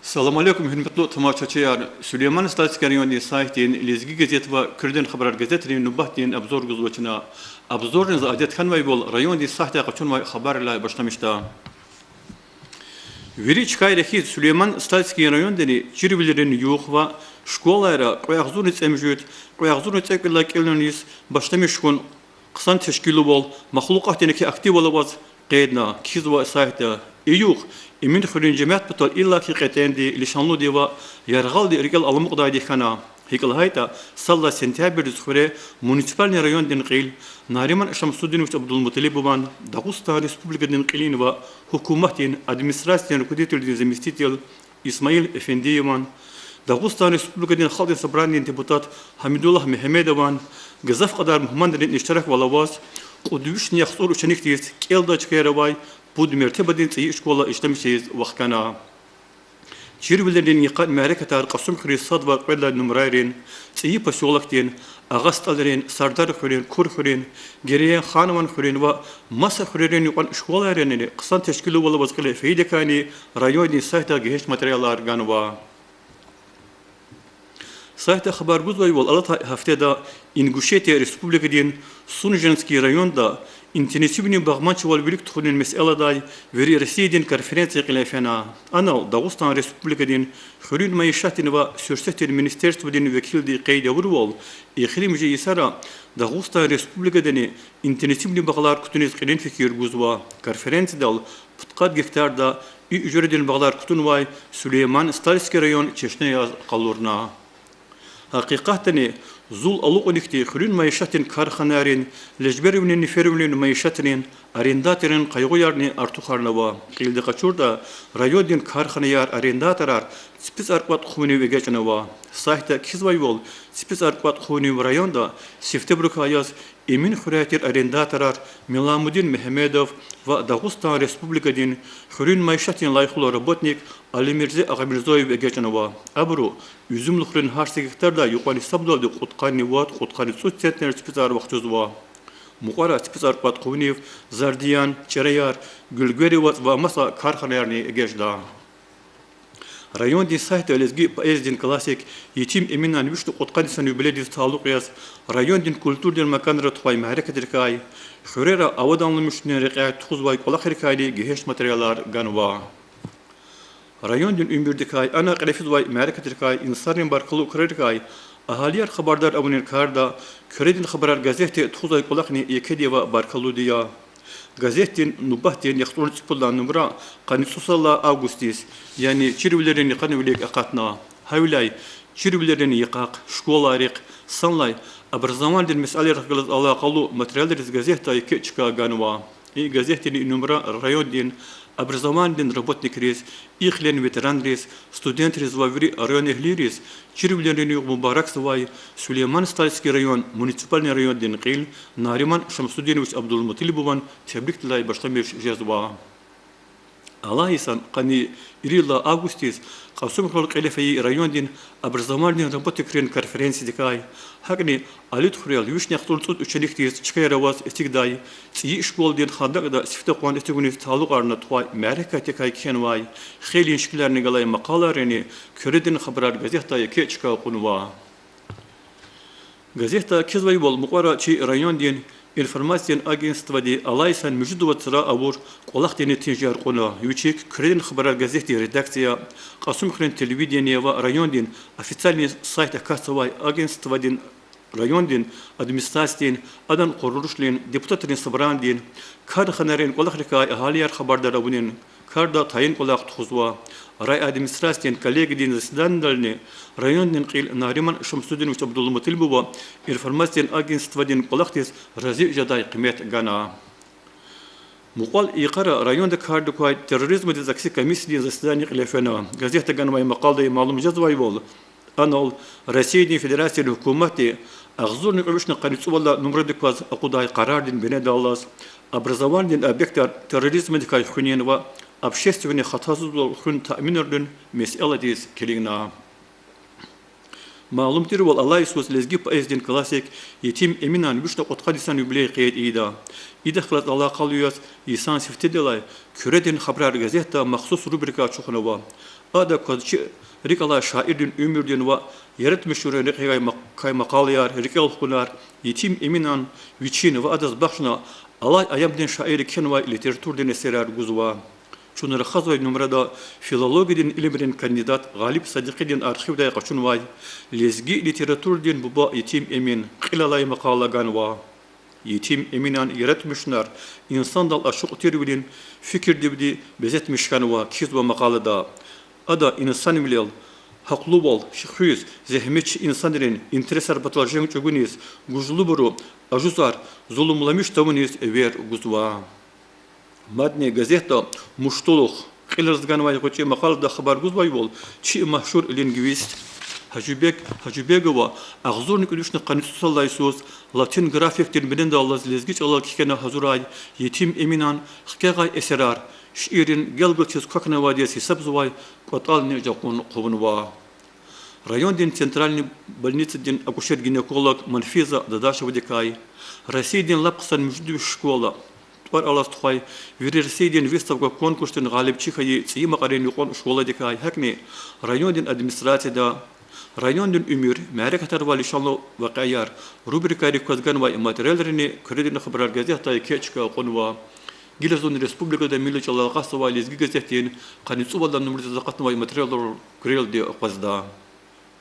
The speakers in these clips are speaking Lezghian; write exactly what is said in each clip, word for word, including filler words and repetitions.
Салам алейкум, гьуьрметлу тамашачияр! Сулейман-Стальский райондин сайтдин Лезги газет ва Куьредин хабарар газетрин нубатдин обзор гузва чна. Обзордин за адет хьанвайвал, райондин сайтдай къачунвай хабаррилай башламишда. Вири чкайра хьиз, Сулейман-Стальский райондани чирвилерин югъ ва школайра кьве агъзурни цӀемуьжуьд, кьве агъзурни цӀекӀуьд лагьай кӀелунин йис башламиш хьун хъсан тешкилувал, махлукьатдин еке активал аваз къейдна, кхьизва сайтда. И югъ Эминхуьруьн жемят патал иллаки кьетӀенди, лишанлуди ва яргъалди рикӀел аламукьдайди хьана. ГьикӀ лагьайтӀа, сад лагьай сентябрдиз хуьре муниципальный райондин кьил Нариман Шамсудинович Абдулмуталибован, Дагъустан Республикадин кьилин ва гьукуматдин администрациядин руководителдин заместитель Исмаил Эфендиеван, Дагъустан Республикадин Халкьдин Собранидин депутат Гьамидуллагь Мегьамедован, гзаф кьадар мугьманрин иштираквал аваз, кьуд вишни яхцӀур ученикдиз кӀелдай чкайра авай пуд мертебадин цӀийи школа ишлемишиз вахкана. Чирвилерин йикъан мярекатар Кьасумхуьруьн сад ва кьвед лагьай нумрайрин, ЦӀийи посёлокдин, Агъа СтӀалрин, Сардархуьруьн, Курхуьруьн, Герейхан Ханован хуьруьн ва маса хуьрерин юкьван школайрани хъсан тешкилувал аваз кьиле фейидакайни райондин сайтда гегьенш материалар ганва. Сайтда хабар гузвайвал, алатай гьафтеда Ингушетия Республикадин Сунженский районда интенсивный багъманчивал вилик тухунин месэладай вири Россиядин конференция кьиле фена. Анал Дагъустан Республикадин хуьруьн майишатдин ва суьрсетдин министерстводин векилди къейд авурвал, эхиримжи йисара Дагъустан Республикадани интенсивный багълар кутуниз кьилин фикир гузва. Конференциядал пудкъад гектарда и жуьредин багълар кутунвай Сулейман-Стальский район чешне яз къалурна. Гьакъикъатдани, зул алукьун ихьтин хуьруьн майишатдин карханайрин, лежбервилин, нефервилин майишатрин, арендаторрин къайгъуярни артухарнава. Кьилди къачуртӀа, райондин карханаяр, арендаторар ципицӀар кӀватӀ хъувунив эгечӀнава. Сайтда кхьизвайвал, ципицӀар кӀватӀ хъувунив районда сифтебурукай яз Эминхуьряй тир арендаторар Меламудин Мегьамедов ва Дагъустан Республикадин хуьруьн майишатдин лайихлу работник Алимирзе Агъамирзоев эгечӀнава. Абуру Уьзуьмлухрин гьар са гектардай юкьван гьисабдалди кьудкъанни вад, кьудкъанни цӀуд центнер ципицӀар вахчузва. Мукьвара ципицӀар кӀватӀ хъувунив Зардиян, ЧӀераяр, Гуьлгвери вацӀ ва маса карханаярни эгечӀда. Райондин сайтда лезги поэзиядин классик Етим Эминан вишни кьудкъанни йисан юбилейдиз талукь яз райондин культурадин маканра тухвай мярекатрикай, хуьрера авадламишунрин рекьяй тухузвай кӀвалахрикайни гегьенш материалар ганва. Райондин уьмуьрдикай, ана кьиле физвай мярекатрикай, инсанрин баркаллу крарикай агьалияр хабардар авунин карда Куьредин хабарар газетди тухузвай кӀвалахни екеди ва баркаллуди я. Газетдин нубатдин яхцӀурни цӀипуд лагьай нумра къанни цӀусад лагьай августдиз, яни чирвилерин йикъан вилик акъатна. Гьавиляй чирвилерин йикъахъ, школайрихъ, санлай образованидин месэлайрихъ галаз алакъалу материалриз газетда еке чка ганва. И газетдин и нумра райондин образованидин работникриз, и хилен ветеранриз, студентриз ва вири районэгьлийриз чирвилерин югъ мубаракзавай Сулейман-Стальский район муниципальный райондин кьил Нариман Шамсудинович Абдулмуталибован тебрикдилай башламиш жезва. Алай йисан къанни ирид лагьай августдиз Кьасумхуьрел кьиле фейи райондин образованидин работникрин конференциядикай, гьакӀни Алидхуьрел вишни яхцӀурни цӀуд ученикдиз чкаяр аваз эцигдай цӀийи школадин хандакӀда сифте къван эцигуниз талукьарна тухвай мярекатдикай кхьенвай хейлин шикиларни галай макъалайрини Куьредин хабарар газетда еке чка кьунва. Газетда кхьизвайвал, мукьвара чи райондин информациядин агентстводи алай йисан муьжуьд вацра авур кӀвалахдин нетижаяр кьуна. Вичик Куьредин хабарар газетдин редакция, Кьасумхуьруьн телевидение ва райондин официальный сайтда катзавай агентстводин, райондин администрациядин, адан къурулушдин, депутатрин собранидин, карханайрин кӀвалахрикай агьалияр хабардар авунин карда тайин кӀвалах тухузва. Райадминистрациядин коллегиядин заседанидални райондин кьил Нариман Шамсудинович Абдулмуталибова информациядин агентстводин кӀвалахдиз рази жедай къимет гана. Мукьвал йикъара районда кардик квай терроризмдиз акси комиссиядин заседание кьиле фена. Газетда ганвай макъалада малум жезвайвал, анал Россиядин Федерациядин гьукуматди агъзурни кьве вишни къанни цӀувад лагьай нумрадик кваз акъудай къарардин бинедаллаз образованидин объектар терроризмдикай хуьнин ва общественный хатасузвал хуьн таъминарун месэладиз килигна. Малум тирвал, алай йисуз лезги поэзиядин классик Етим Эминан вишни кьудкъад йисан юбилей къейд ийида. Идахъ галаз алакъалу яз йисан сифтедилай Куьредин хабарар газетда махсус рубрика ачухнава. Ада кваз чи рикӀ алай шаиррин уьмуьрдин ва яратмишунрин рекье гайи ма-, кай макъалаяр, рикӀел хкунар, Етим Эминан вичин ва адаз бахшна алай аямдин шаирри кхьенвай литературадин эсерар гузва. Чун рахазвай нумрада филологиядин илимрин кандидат Гъалиб Садикъидин архивдай къачунвай Лезги литературадин буба Етим Эмин кьил алай макъала ганва. Етим Эминан яратмишунар инсандал ашукь тирвилин фикирдивди безетмиш хьанва, кхьизва макъалада. Ада инсанвилел, гьахълувал, хуьз, зегьметчи инсанрин интересар патал женг чӀугуниз, гужлубуру ажузар зулумламиш тавуниз эвер гузва. Мадни газетда Муштулух кьилелди ганвай гъвечӀи макъалада хабар гузвайвал, чи машгьур лингвист Гьажибег Гьажибегова агъзурни кӀуьд вишни къанни цӀусад лагьай йисуз латин графикадин бинедаллаз лезги чӀалал кхьена гьазурай Етим Эминан хкягъай эсерар шииррин гелгалчиз квахьнавайди яз гьисабзавай кӀватӀални жакьун хъувунва. Райондин центральный больницадин акушер-гинеколог Манфиза Дадашевадикай, Россиядин лап хъсан муьжуьд виш школа тӀвар алаз тухвай вири Россиядин выставка-конкурсдин гъалибчи хьайи ЦӀийи Макьарин юкьван школадикай, гьакӀни райондин администрацияда Райондин уьмуьр, мярекатар ва лишанлу вакъиаяр рубрикайрик кваз ганвай материалрини Куьредин хабарар газетдай еке чка кьунва. Гила зун республикада милли чӀалал акъатзавай Лезги газетдин къанни цӀувад лагьай нумрадиз акъатнавай материалрал куьрелди акъвазда.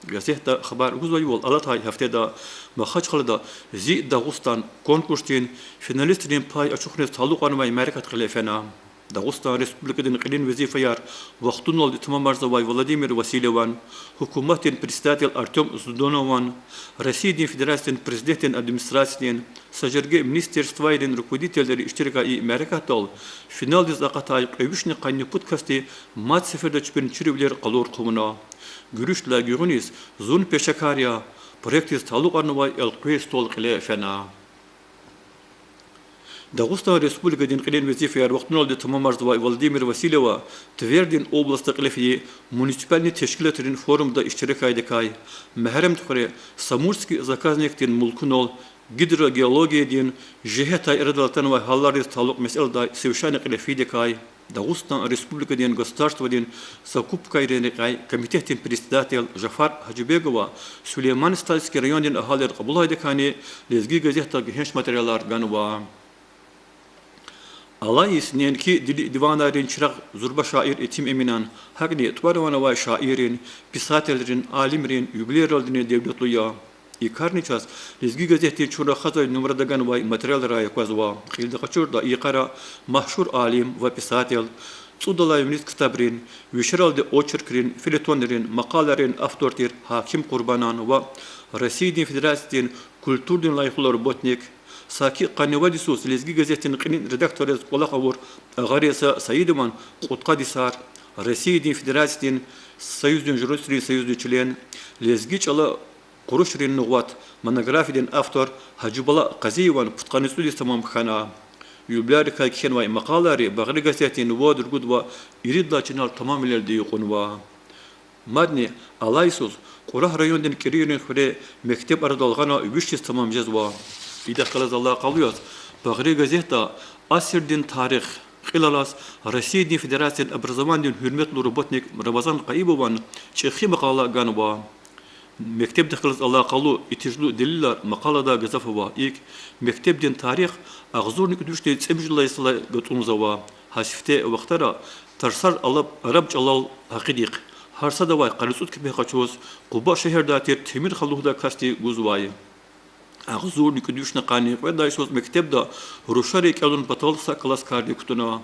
Газетда хабар гузвайвал, алатай гьафтеда Махачкъалада Зи Дагъустан конкурсдин финалистрин пай ачухуниз талукьарнавай мярекат кьиле фена. Дагъустан Республикадин кьилин везифаяр вахтуналди тамамарзавай Владимир Васильеван, гьукуматдин председатель Артём Здунован, Россиядин Федерациядин Президентдин Администрациядин, са жерге министерствайрин руководителри иштиракай и мярекатдал финалдиз акъатай кьве вишни къанни пуд касди мад сеферда чпин чирвилер къалур хъувуна. Гуьруьшдилай гуьгъуьниз Зун пешекар я проектдиз талукьарнавай элкъвей стол кьиле фена. Дагъустан Республикадин кьилин везифаяр вахтуналди тамамарзавай Владимир Васильева Твердин областда кьиле фейи муниципальный тешкилатрин форумда иштиракайдакай, Мегьарамдхуьре Самурский заказникдин мулкунал гидрогеологиядин жигьетдай арадал атанвай гьалариз талукь месэладай совещание кьиле фейидакай, Дагъустан Республикадин государстводин закупкайрин рекьяй комитетдин председатель Жафар Гьажибегова Сулейман-Стальский райондин агьалияр кьабулайдакайни Лезги газетда гегьенш материалар ганва. Алай йис неинки дили диванайрин чирагъ зурба шаир Етим Эминан, гьакӀни тӀвар-ван авай шаиррин, писателрин, алимрин юбилейралдини девлетлу я. И карни чаз Лезги газетдин чун рахазвай нумрада ганвай материалрай аквазва. Кьилди къачуртӀа, и йикъара машгьур алим ва писатель, цӀудалай виниз ктабрин, вишералди очеркрин, фельетонрин, макъалайрин автор тир Гьаким Къурбанан ва Россиядин Федерациядин культурадин лайихлу работник, саки къанни вад йисуз Лезги газетдин кьилин редактор яз кӀвалах авур Агъареза Саидован кьудкъад йисар, Россиядин Федерациядин Союздин журналистрин союздин член, лезги чӀала къурушрин нугъват монографиядин автор Гьажибала Къазиеван пудкъанни цӀуд йис тамам хьана. Юбилярикай кхьенвай макъалайри Багъри газетдин вад, ругуд ва ирид лагьай чанал тамамвилелди юкьунва. Мадни алай йисуз Кьурагь райондин КӀирийрин хуьре мектеб арадал гъана виш йис тамам жезва. Идахъ галаз алакъалу яз Багъри газетда асирдин тарих кьил алаз Россиядин Федерациядин образованидин гьуьрметлу работник Рамазан Къаибован чӀехи макъала ганва. Мектебдихъ галаз алакъалу итижлу делилар макъаладай гзаф ава. ИкӀ, мектебдин тарих агъзурни кӀуьд вишни цӀемуьжуьд лагьай йисалай гатӀунзава. Гьа сифте вахтара тарсар алаб араб чӀалал гьакъидихъ, гьар садавай къанни цӀуд кепек къачуз, Къуба шегьердай тир Темир-хан лугьудай касди гузвай. Агъзурни кӀуьд вишни къанни кьвед лагьай йисуз мектебда рушари кӀелун патал са класс кардик кутуна.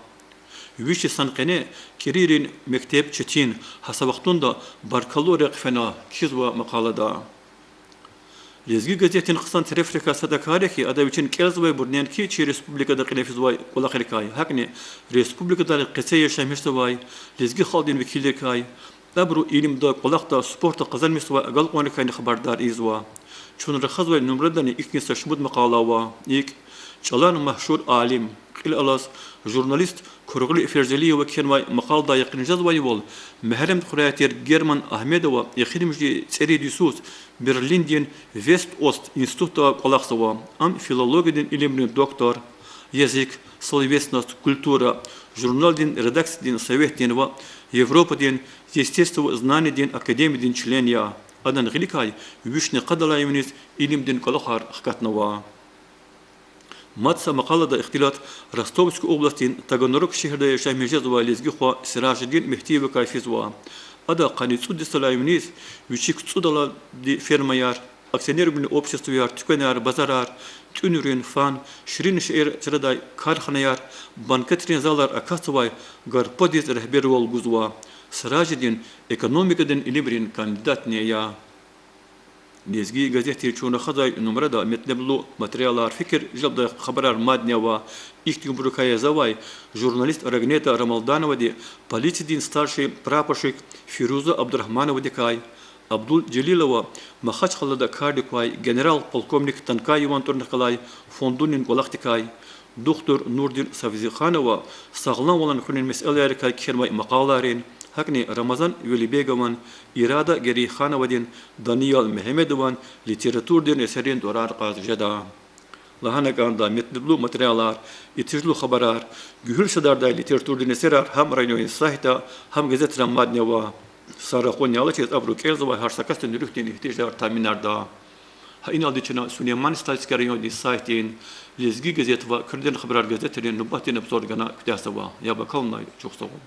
Виш йисан къене КӀирийрин мектеб четин, гьа са вахтунда баркаллу рехъ фена, кхьизва макъалада. Лезги газетдин хъсан терефрикай сад а кар я хьи, ада вичин кӀелзавайбур неинки чи республикада кьиле физвай кӀвалахрикай, гьакӀни республикадал къецяй яшамиш жезвай лезги халкьдин векилрикай, абуру илимда, кӀвалахда, спортда къазанмишзавай агалкьунрикайни хабардар ийизва. Чун рахазвай нумрадани ихьтин са шумуд макъала ава. ИкӀ, чӀалан машгьур алим, кьил алаз журналист Кургъули Ферзалиева кхьенвай макъаладай якъин жезвайвал, Мегьарамдхуьряй тир Герман Агьмедова эхиримжи цӀерид йисуз Берлиндин Вест-Ост институтда кӀвалахзава. Ам филологиядин илимрин доктор, Язык, словесность, культура журналдин редакциядин советдин ва Европадин естествознанидин академиядин член я. Адан гъиликай вишни къад алай виниз илимдин кӀвалахар хкатнава. Мад са макъалада ихтилат Ростовской областдин Таганрог шегьерда яшамиш жезвай лезги хва Сиражидин Мегьтиевакай физва. Ада къанни цӀуд йисалай виниз вичик цӀуд алайди фермаяр, акционервилин обществояр, туьквенар, базарар, тӀуьнрин, фан, ширин шейэр чрадай карханаяр, банкетрин залар акатзавай гарпадиз регьбервал гузва. Сиражидин экономикадин илимрин кандидатни я. Лезги газетдин чун рахазвай нумрада метлеблу материалар, фикир желбдай хабарар мадни ава. Ихьтинбурукай язавай журналист Рагнета Рамалдановади полициядин старший прапорщик Фируза Абдурагьмановадикай, Абдулжелилова Махачкъалада кардик квай генерал-полковник Танкаеван тӀварунихъ галай фондунин кӀвалахдикай, духтур Нурдин Савзиханова сагъламвалан хуьнин месэлайрикай кхьенвай макъалайрин, гьакӀни Рамазан Велибегован, Ирада Герейхановадин, Даниял Мегьамедован литературадин эсеррин тӀварар кьаз жеда. Лагьана кӀанда, метлеблу материалар, итижлу хабарар, гуьгьуьл садардай литературадин эсерар гьам райондин сайтда, гьам газетра мадни ава. Са ракъурни алачиз абуру кӀелзавай гьар са касдин руьгьдин игьтияжар таъминарда. Гьа иналди чна Сулейман-Стальский райондин сайтдин Лезги газет ва Куьредин хабарар газетрин нубатдин обзор гана куьтягьзава. Яб акалунай чухсагъул.